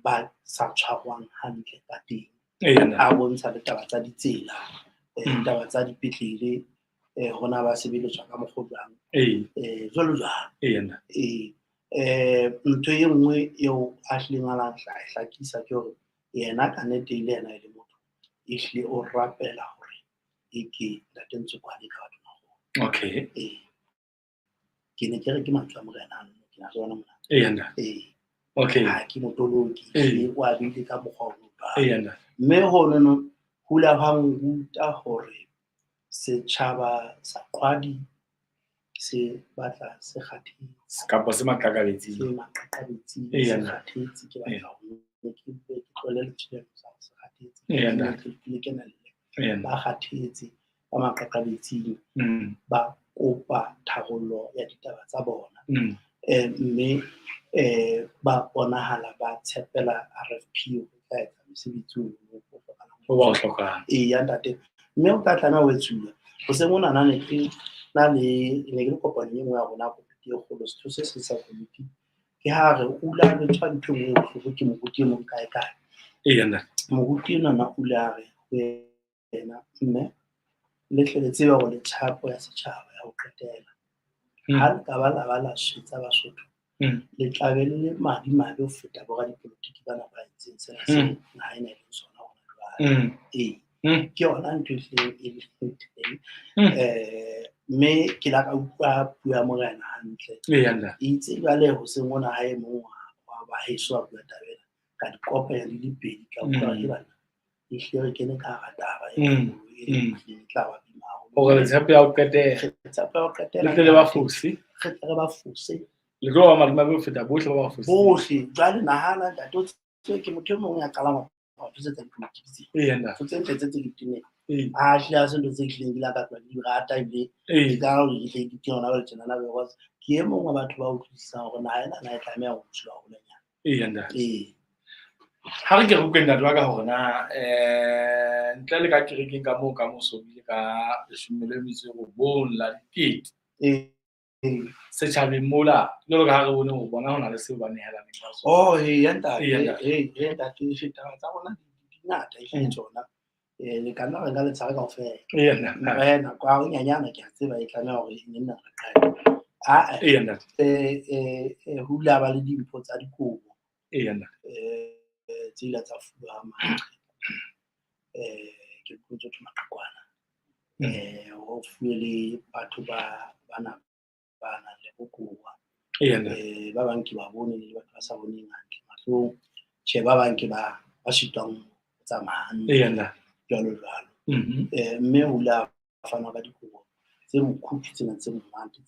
ba sa tshwarwang hantle ka teng. Ntate. A bontsha le taba tsa ditsela, taba tsa dipetlele, hona ba sebeletswa ka mokgwa jwang. Jwalo jwalo. Ntate. Ntho e nngwe eo a hlileng a la hlakisa ke hore yena ka nnete e le yena e le motho, ehlile o rapela hore E ke Ntate Ntsokwane ka batho Makgowa. Okay. Ee. Ke ne ke re ke mantswe a morena ano, ke na le ona mona. Eya ntate. Ee. Okay. Ha ke motoloki, Ee. o a beile ka mokgwa o jwalo. Eya ntate. Mme honono ho ile hwa nruta hore setjhaba sa Qwadi se batla se kgathetse. Kapa se maqakabetsing. Se maqakabetsing, Eya se ntate. kgathetse. Ke batla hore ke be ke tlohele letshwele sa se kgathetse. Eya ntate. Ke le kenelle. Eya ntate. Ba kgathetse, ba maqakabetsing, ba kopa tharollo ya ditaba tsa bona. Mme ba bonahala ba tshepela RFP ho tla etsa mosebetsi ono o hlokahalang. O ba o hlokang. Eya ntate. Mme o tla tlameha ho etsuwa. Hoseng hona ne ke na le ne ke le kopanong e nngwe ya rona komiti e kgolo, setho se seng sa komiti. Ke ha re o ile a lwetshwa ntho e nngwe e bohloko ke moruti e mong kae kae. Eya ntate. Moruti enwana o ile a re ho yena, mme le hle le tsebe hore le tshepo ya setjhaba ya ho qetela. Ha le ka ba la ba la swetsa Basotho, le tla be le le madimabe ho feta boradipolotiki bana ba entseng sena seo naha ena e leng sona hona jwale. Ee. Ke yona ntho e hlileng e leng teng. Mme ke la ka utlwa puo ya morena hantle. Eya ntate. Itse jwale hoseng hona ha e mong wa ba heso a bua taba ena, ka di kopanya di le pedi, ka utlwa hore banna ehlile re kene ka hara taba e kgolo e hlileng e tla ba boima haholo. Hore le tshepo ya ho qetela. Re tshepo ya ho qetela. Le tle le ba fose. Re tle re ba fose. Le tlo ba madimabe ho feta bohle ba ba fositseng. Bohle. Jwale nahana ntate, o tsebe ke motho e mong ya qalang ho thusetsa dipolotiki tsena. Eya ntate. Ntho tse ntle tse tse di teneng. Ee. A hlile ha se ntho tse hlileng ke la ka tloha ke di rata ebile Ee. ke ka hore ke hle ke hona jwale tjenana because ke e mong wa batho ba utlwisisang hore naha ena na e tlameha ho ntshuwa holanyana. Eya ntate. Ee. Ha re ke re utlwe ntate wa ka hore na ntle le ka kerekeng ka moo ka moso bile ka 19 la dikete. Ee. Setjhabeng mola jwalo ka ha re bone ho bona ho na le seo ba nehelaneng ka sona. Oh, eya ntate. Eya ntate. Ee, ntate, ditaba tsa rona di ngata ehlile tsona. Le ka nna re nka letshehare kaofela. Eya ntate. Mara nako ya ho nyanyana ke a tseba e tlameha hore e nne re qale. Ah, Eya ntate. Ho ile ha ba le dimpho tsa dikobo. Eya ntate. Tse ile tsa fuwa maqheku. Ke botse thwe maqhekwana. Ho fuwe le batho ba bana ba nang le bokowa. Eya ntate. Ba bang ke ba bone le batho ba sa boneng hantle mahlong. Tjhe, ba bang ke ba sitwang ho tsamaya hantle. Eya ntate. Jwalo jwalo. Mme ho ile ha fanwa ka dikobo tse mokhuthu tsena tse monate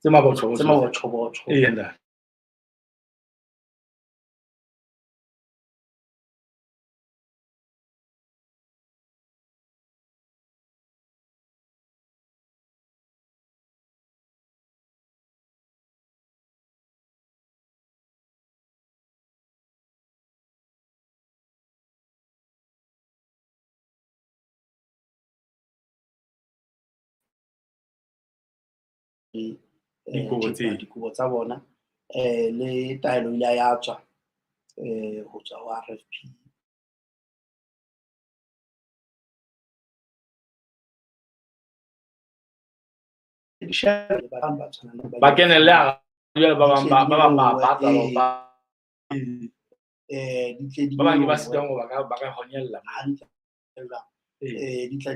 Tse mabotjhobotjho. tse mabotjhobotjho. Eya ntate. Dikobo tse. Dikobo tsa bona. Le taelo ile ya tswa ho tswa ho RFP. Ba kenelle hara jwale ba bang ba bang ba batla ba Di tle di ba bang ke ba nyolohe. sitang hore ba ka honyella. Hantle jwang. Ee. Di tla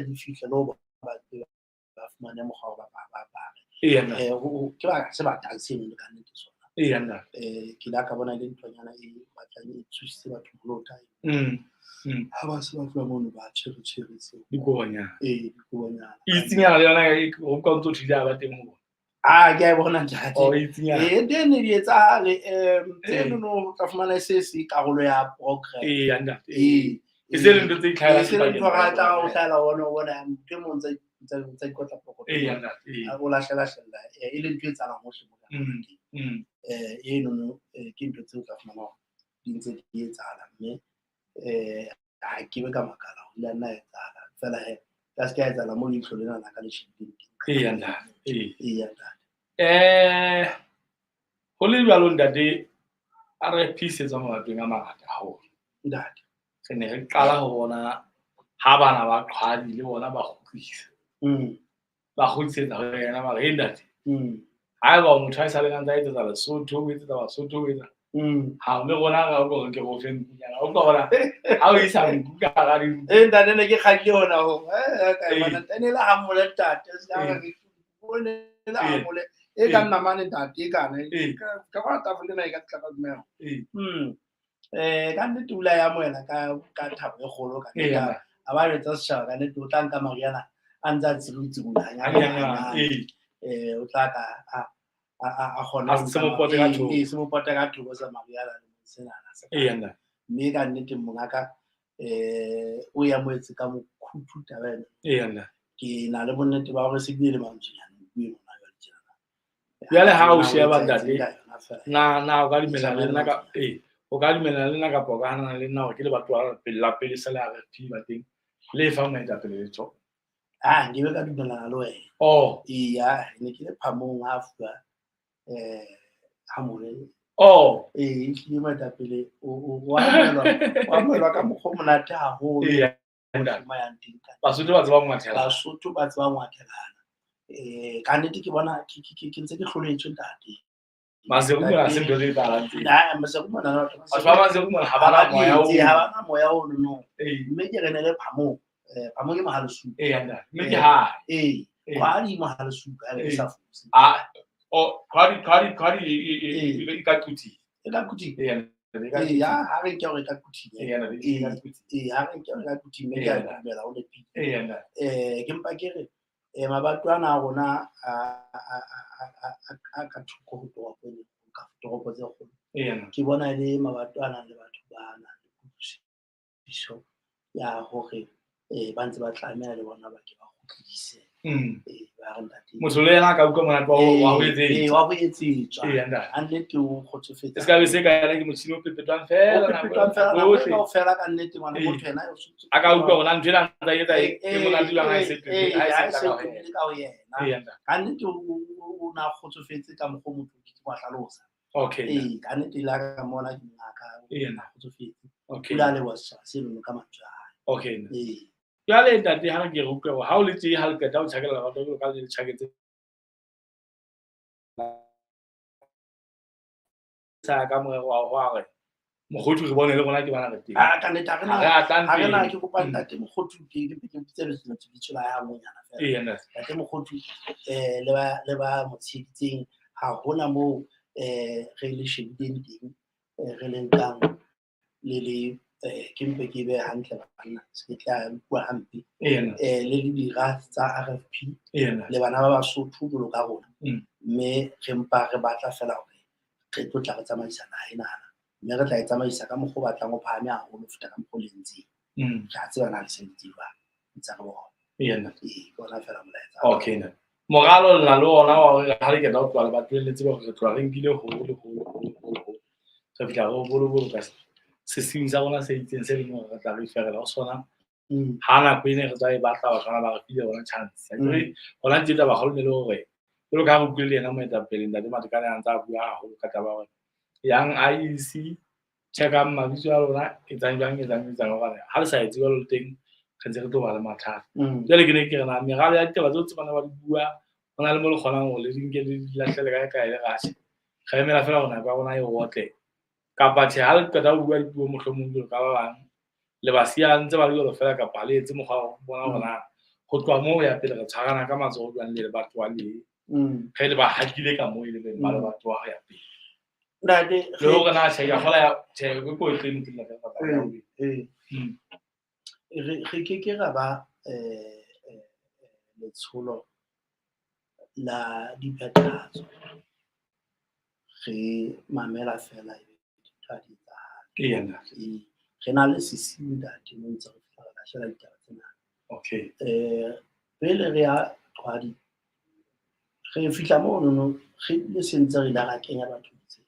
di fihle le ho bona ba fumane mokgwa wa ba apare. Eya ntate. Ke ba se batlang seno le ka nnete sona. Eya ntate. Ke la ka bona le nthonyana e batlang e thusitse batho molota. Ha ba se ba tloha mono ba tshwere tshwere seo. Dikobonyana. Ee, dikobonyana. E itsinyana le yona e ho ka ntso thile ha ba teng ho bona. Ah, ke a e bona ntate. Oh, e itsinyana. Ee, teng di etsahale, Ee. tseno no tla fumana se se karolo ya program. Eya ntate. Ee. E se le ntho tse itlhahelang E se le sebakeng ntho ra tsa tla o bona. hlahela ona o bona motho e mong tsa ikotla pokotho. Eya ntate. Ee. O lahlela hlella, e le ntho e etsahalang hohle mona. Eno no, ke ntho tseo o tla fumana hore di ntse di etsahala mme ha ke be ka makala ho ile a nna etsahala. Feela he, ka se ka etsahala moo leihlo lena la ka le shebileng teng. Eya ntate. Ee. Eya ntate. Ho le jwalo ntate, RFP se tswa mabatoweng a mangata haholo. Ntate. Re ne re qala ho bona ha bana ba qhwadi le bona ba kgutlisa. Ba kgutlisetsa ho yena ba re, "Hey ntate, haeba o motho a sa leng a ntse a etsetsa Lesotho, o etsetsa Basotho, o etsa." Ha mme rona ra utlwa hore ke re o fe nkunyana. O utlwa hore ha o isa nku ka hara dinku. Ee, ntate ne ke kgadile hona ho. Ka Ee. bona ntate ne le hamole ntate. Se ka Ee. re o ne le Ee. hamole. E ka namane ntate e kana. Ee. Ka bona tafole ena e ka tla ka dumela. Ee. Ka nnete o ile a e amohela ka thabo e kgolo ka Ee, nnete. A ba jwetsa setjhaba ka nnete o tla nka mariana a ntse a tsirutsirula hanyane Hanyane, hanyane. ee. O tla ka a kgona A ho se nka mo pote ka thoko. Ee, se mo pote ka thoko sa mariana le senana sa. Ee, ntate. Mme ka nnete mongaka o e amohetse ka mokhuthu taba ena. Ee, ntate. Ke na le bonnete ba hore se bile le mantswenyana nku eno hona jwale tjena. Jwale ha o Na o sheba etsahetseng ntate, ka yona feela. na o ka dumellana le nna ka Tshwanelo. ee, o ka dumellana le nna kapa o ka hanana le nna hore ke lebatowa la pele sa le RFP ba teng le fang moetapele letho? Ah, nkebe ka dumellana le wena. Oh. Eya, ne ke le phamong ha fuwa hamole. Oh. Ee, ehlile moetapele o amohelwa, o amohelwa ka mokgwa o monate haholo. Eya, Mo yang teng ka. Basotho ba tseba ho ngwathelana. Basotho ba tseba ho ngwathelana. Ka nnete ke bona ke ntse ke hloletswe ntate. Maseru mona ha se ntho tse etsahalang teng. Ah, Maseru mona batho Batho ba Maseru mona ha ba na moya oo. Ha ba na moya ono no. Ee. Mme ke re ne le phamong. Phamong ke Mohalesupa. Ee, ntate. Mme ke hae. Ee. Ee. Qwadi Mohalesupa, ha ke Ee. sa fose. Ah, oh, Qwadi e ka Quthing. E ka Quthing. Ee, ntate, e ka Ee, Quthing. ha re nke hore e ka Quthing. Ee, ntate, e ka Quthing. Ee, ha re nke hore e ka Quthing, mme Ee, ke a ntate. dumela ho nepile. Ee, ntate. Ke mpa ke re mabato ana a rona a ka thoko ho toropo ena, ka toropo tse kgolo. Ee, ntate. Ke bona e le mabato a nang le batho ba nang le kutlwisiso ya hore ba ntse ba tlameha le bona ba ke ba kgutlise. Ba re ntate. Motho le yena a ka utlwa monate wa ho etsetswa. Ee, wa ho etsetswa. Ee, ntate. Ha nnete o kgotsofetse. E se ka be se ka yena ke motjhini o pepetwang feela O nako pepetwang feela nako yohle. kaofela ka nnete ngwana Ee. motho yena o sotse. A ka utlwa hore na ntho ena a ntse a etsa e monate jwang ha e se Ee, ha e ha se e se ka ho tobile yena. ka ho yena. Ee, ntate. Ka nnete o na kgotsofetse ka mokgwa o motho o ke ke wa hlalosa. Okay. Ee, ka nnete ile ka mona ke ngaka, o Ee. na kgotsofetse. Okay. O ile a leboha setjhaba seno ka mantswe a hae. Okay. Ee. Jwale ntate ha re ke re utlwe hore ha o le tje ha le qeta ho tjhakela batho jwalo ka le tjhaketse sa ka morero wa hore mokgothu re bone le rona ke bana re teng. Ah, ka nnete ha re na Ha re a tlang ha re na pele. ke kopa ntate Mokgothu ke bitse lebitso la hae hangwenyana fela. Ee, ntate. Ntate Mokgothu le ba mo tsheheditseng ha hona moo re le shebileng teng re le nkang le le ke mpe ke behe hantle banna se ke tla bua hampe. Ee, ntate. Le le dira tsa RFP Ee, ntate. le bana ba Basotho jwalo ka rona. Mme re mpa re batla fela hore re tlo tla re tsamaisa naha enana. Mme re tla e tsamaisa ka mokgwa o batlang o phahame haholo ho feta ka mokgwa o le entseng. Re a tseba na le sebeditse jwang, ntse re bona. Ee, ntate. Ee, ke ona fela molaetsa. Okay, ntate. Moralo le na le ona wa hore ha le qeta ho tloha lebatoweng le tsebe hore re tloha re nkile ho le ho le ho le ho le ho. Re fihla re bolo-boloka sesiung sa rona se itseng se leng hore re tla re iferela ho sona. Ha nako ene re tla e batla batho bana ba re file yona chance. Akere hona tje taba kgolo ne le hore jwalo ka ha re utlwile le yena moetapele ntate Matekane a ntse a bua haholo ka taba ya hore yang IEC check-ang mabitso a lona etsang jwang etsang etsang hobane ha le sa etse jwalo le teng re ntse re tlo ba le mathata. Jwale ke ne ke re na meralo ya ditaba tseo tse bana ba di bua ho na le mo le kgonang hore le di nke le di lahlele kae kae le ratjhe. Re emela fela hore nako ya rona e otle. Kapa tjhe ha le qeta ho bua dipuo mohlomong jwalo ka ba bang le ba siya ntse ba le jwalo fela kapa ha le etse mokgwa wa ho bona hore na ho tloha moo ho ya pele re tshwarana ka matsoho jwang le lebatowa le. Re le ba hakile ka moo e le beng ba lebatowa ho ya pele. Ntate, Le hore na tjhe ke a kgolwa ya tjhe ke ko e tleng teng la ka Ee, ee. Re ke ke ra ba letsholo la diphethahatso. Re mamela fela ebe dintho ha di etsahale. Ee, ntate. Ee, re na le sesiu ntate mo ntse re fihla re lahlela ditaba tsena. Okay. Pele re ya Qwadi, re fihla monono re le sentse re ile ra kenya batho motseng.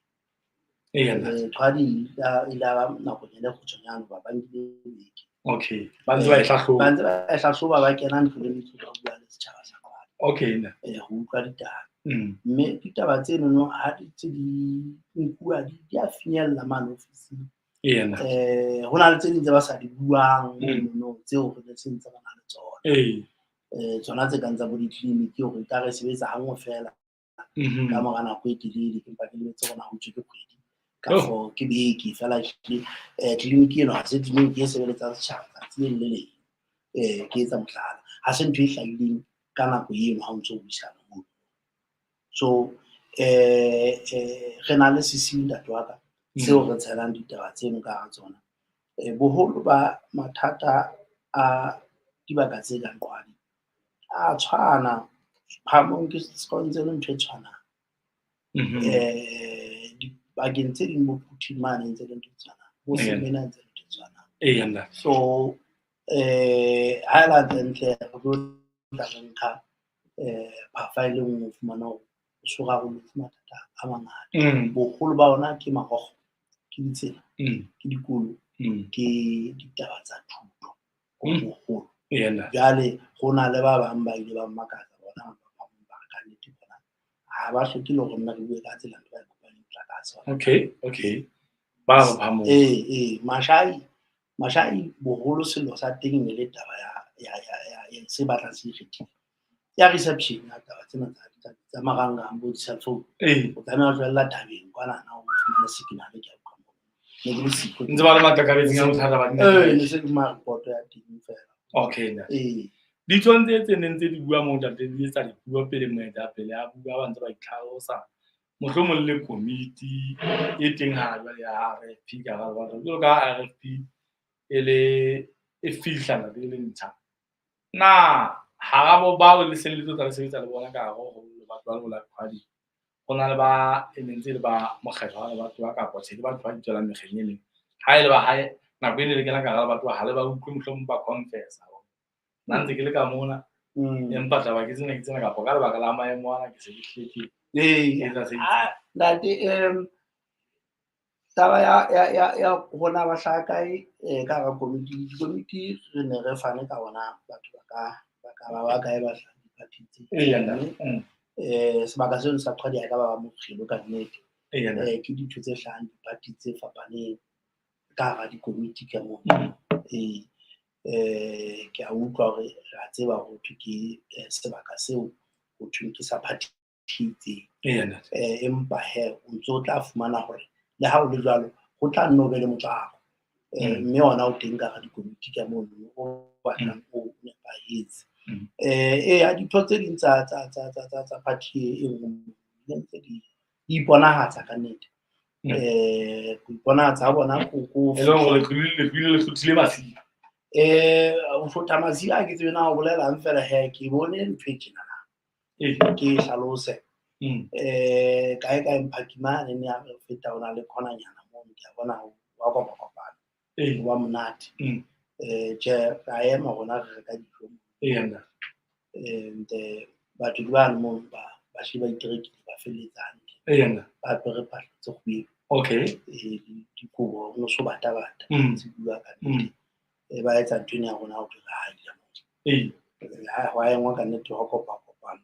Ee, ntate. Qwadi e ile ya ba nakonyana e kgutshwanyane hoba ba nkile beke. Okay. Ba ntse ba e hlahloba. Ba ntse ba e hlahloba ba kena ntlo le ntlo ba bua le setjhaba sa Qwadi. Okay, ntate. Ho utlwa ditaba. Mme ditaba tsenono ha di ntse di nkuwa di a finyella mane ofising. Ee, ntate. Ho na le tse ding tse ba sa di buang monono tseo re sentse re na le tsona. Ee. Tsona tse kang tsa bo ditleliniki hore ekare e sebetsa hanngwe feela. Ka mora nako e telele, ke mpa ke lebetse hore na ho thwe ke kgwedi Kafo ke beke fela ehlile tleliniki eno ha se tleliniki e sebeletsang setjhaba tsatsi le leng le leng. Ke etsa mohlala, ha se ntho e hlahileng ka nako eno ha o ntso buisana moo. So re na le sesiu ntate wa ka seo re tshelang ditaba tseno ka hara tsona. Boholo ba mathata a dibaka tse kang Qwaqwa a tshwana, Phamong ke ntse le ntho e tshwanang. Dibakeng tse ding bo Quthing mane ntse le ntho e tshwanang, bo Semena ntse le ntho e tshwanang. So ha e le hantle-ntle re tlo tla re nka phafa e le nngwe ho fumana hore o so rarollotse mathata a mangata. Boholo ba ona ke marokgo, ke ditsela, ke dikolo, ke ditaba tsa thuto boholo. Jwale ho na le ba bang ba ile ba mmakatsa bona ba bang ba re kannete bona ha ba hloke le hore nna re bue ka tsela ntho ba e kopang le motlakase. Okay, okay. Ba ba mo. Ee, Mashai boholo sello sa teng ne le taba ya se batlang se ikgethile. Ya reception ya taba tsena tsa marangrang bo di-cell phone. O tlameha ho tlohella thabeng kwanana o fumane signal ke a utlwa moo. Ne ke le siko. Ntse ba le matlakabetseng a bothata ba Ee, ne se ke fumana report ya teng fela. Okay, ntate. Ee. Ditho tse neng tse di bua moo ntate di etsa dipuo pele moetapele a bua ba ntse ba itlhalosa. Mohlomong le komiti e teng ha jwale ya RFP ka hara lebatla. Jwalo ka ha RFP e le e fihla ntate e le ntjha. Na hara bo bao le seng le tlo tla le sebetsa le bona ka hare ho lebatla la lona la Qwaqwa, ho na le ba e neng ntse le ba mokgetlo wa lebatowa kapa tjhe ke batho ba itswelang mekgeng e meng. Ha e le ba hae nako e ne le kena ka hara lebatowa ha le ba utlwe mohlomong ba confess-a hore nna ntse ke le ka mona empa taba ke tsena kapa ka lebaka la maemo ana ke se ke hlile ke etsa se itseng. Ntate, taba ya rona ba hlaha kae ka hara komiti, dikomiti re ne re fane ka ona batho ba ka ba kae ba hlahang diphathing tse itseng. Sebaka seno sa Qwaqwa ha e ka ba mokgelo ka nnete. Ke dintho tse hlahang diphathi tse fapaneng ka hara dikomiti ka moo. Ee, ke a utlwa hore re a tseba hore hothwe ke sebaka seo ho thweng ke sa party e itseng. Empa hee o ntso tla fumana hore le ha o le jwalo ho tla nne ho be le motswako. Mme ona o teng ka hara dikomiti ka mono o batlang o nepahetse. Eya dintho tse ding tsa party e nngwe ne ntse di iponahatsa ka nnete. Ho iponahatsa ha bona ko E le hore le tlohile le hlothile masiba. Ho hlotha masiba ha ke tsebe na ho bolelang fela hee ke bone ntho e tjenana. Ke hlalose. Kae kae Mphaki mane ne a re feta ho na le corner-nyana mono ke a bona wa kopakopana. Wa monate. Tjhe, ra ema rona re reka dijo. And batho ke bane mono ba hlile ba iterekile ba felletsa hantle. Ba apere phahlo tse kgubedu. Dikobo ho no so bata bata. Se bua ka nnete. Ba etsa ntho ena ya rona ho thwe re haile moo. Ha wa engwa ka nnete hwa kopakopana.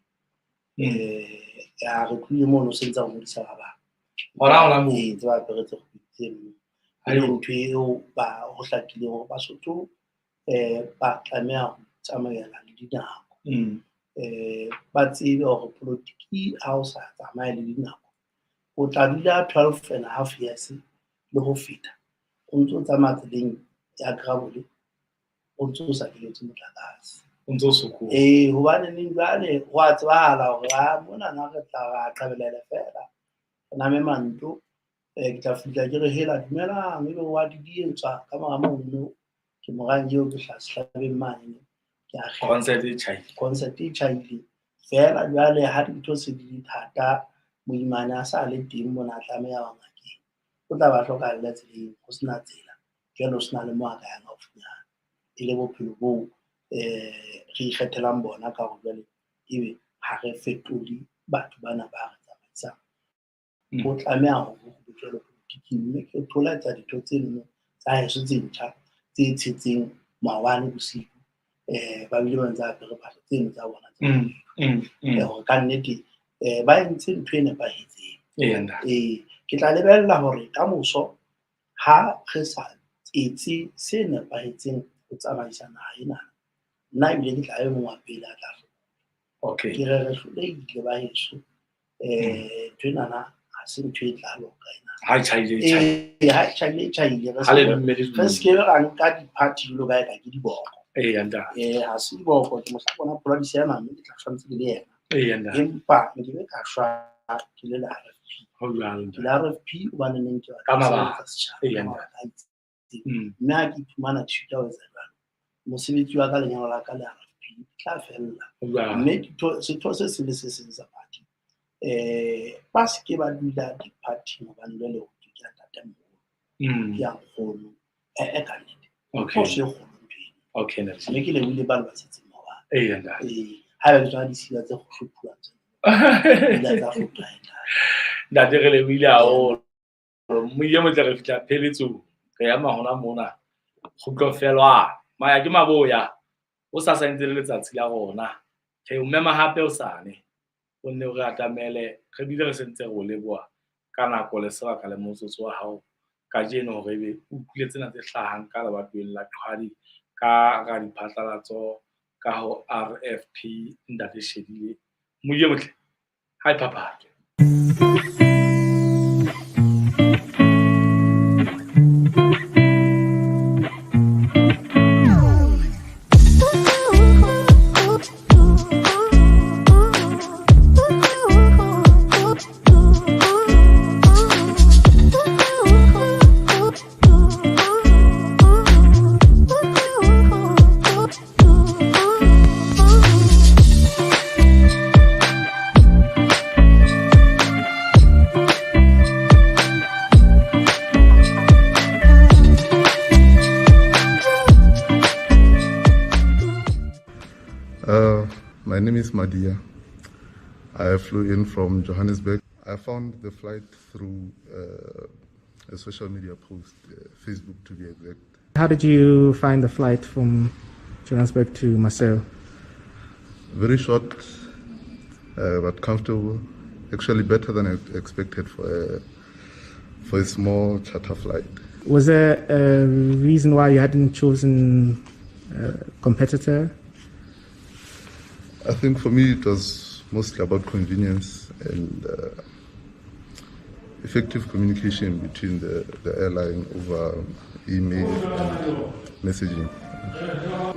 Ya re tlohile mono se ntse re ngodisa ba bang. Hona moo. Ee, ntse ba apere tse kgubedu tseno. E le ntho eo ba ho hlakileng hore Basotho ba tlameha ho tsamaela le dinako. Ba tsebe hore politiki ha o sa tsamaye le dinako, o tla dula 12.5 years le ho feta. O ntso tsamaya tseleng ya gravel, o ntso o sa kenyetse motlakase. O ntso o sokola. Ee, hobane neng jwale ho a tsebahala hore ha monana re tla ra qabelela fela. Re name mantlo, ke tla fihla ke re hela dumelang ebe wa didietswa ka mora mono ke morang eo ke hlabeng mane. Ke a kgetha. Concert e tjhaile. Concert e tjhaile. Fela jwale ha dintho se di le thata, moimane a sa le teng mona a tlameha ho ngakeng. O tla ba hlokahalle tseleng, ho sena tsela. Jwale ho sena le moo a ka yang haufinyana. E le bophelo boo re ikgethelang bona ka hore jwale ebe ha re fetole batho bana ba re tsamaisang. Ho tlameha hore ho be jwalo politiking, mme ke thola etsa dintho tseno tsa heso tse ntjha tse tshetseng maobane bosiu. Ba bile ba ntse apere phahlo tseno tsa bona tse hore ka nnete ba entse ntho e nepahetseng. Ke tla lebella hore kamoso ha re sa etse se nepahetseng ho tsamaisa naha ena, nna ebile ke tla e mong wa pele a tla hlola. Okay. Ke re re hlolehile ba heso. Ntho enana ha se ntho e tla loka ena. Ha e tjhaile, e tjhaile. Ee, ha e tjhaile, e tjhaile. Re Ha le se- dumele, re se ke ra nka di-party jwalo ka eka ke diboko. Eya ntate. Ha se diboko, ke mohla bona Phola di seema mme ke tla shwa ntse ke le yena. Eya ntate. Empa nkebe ka shwa ke le le RFP. Ho jwalo Ke ntate. le RFP hobane neng ke batla Ka ho mabaka. sebeletsa setjhaba, Eya, ka ntate. mabaka a itseng. Mme ha ke iphumana ke sitwa ho etsa jwalo, mosebetsi wa ka, lenyalo la ka le RFP di tla fella. Ho jwalo. Mme setho se seng le se seng sa party, ba se ke ba dula di-party-ing hobane jwale ho thwe ke ya ntatemoholo, ke ya nkgono. Eh-eh, ka nnete. Okay. Phoso e kgolo ntho eno. Okay, ntate. Mme ke lebohile ba le ba setseng maobane. Eya ntate. Ee, haeba ke tsona ditshila tse hlophuwang tsena. Di ile tsa hlopha e ntate. Ntate re lebohile haholo. Moiye motle re fihla pheletsong. Re ema hona mona. Kgutlo felwane. Maya ke maboya. O sa santse le letsatsi la rona. Re o mema hape hosane. O nne o re atamele. Re bile re sentse re o leboha ka nako le sebaka le motsotso wa hao kajeno hore ebe o utlwile tsena tse hlahang ka lebatoweng la Qhwadi ka radiphatlalatso ka ho RFP Ntate Shedile. Moiye motle. Ha e phaphathe. My name is Madia. I flew in from Johannesburg. I found the flight through a social media post, Facebook to be exact. How did you find the flight from Johannesburg to Maseru? Very short, but comfortable. Actually better than I expected for a small charter flight. Was there a reason why you hadn't chosen a competitor? I think for me it was mostly about convenience and effective communication between the airline over email and messaging.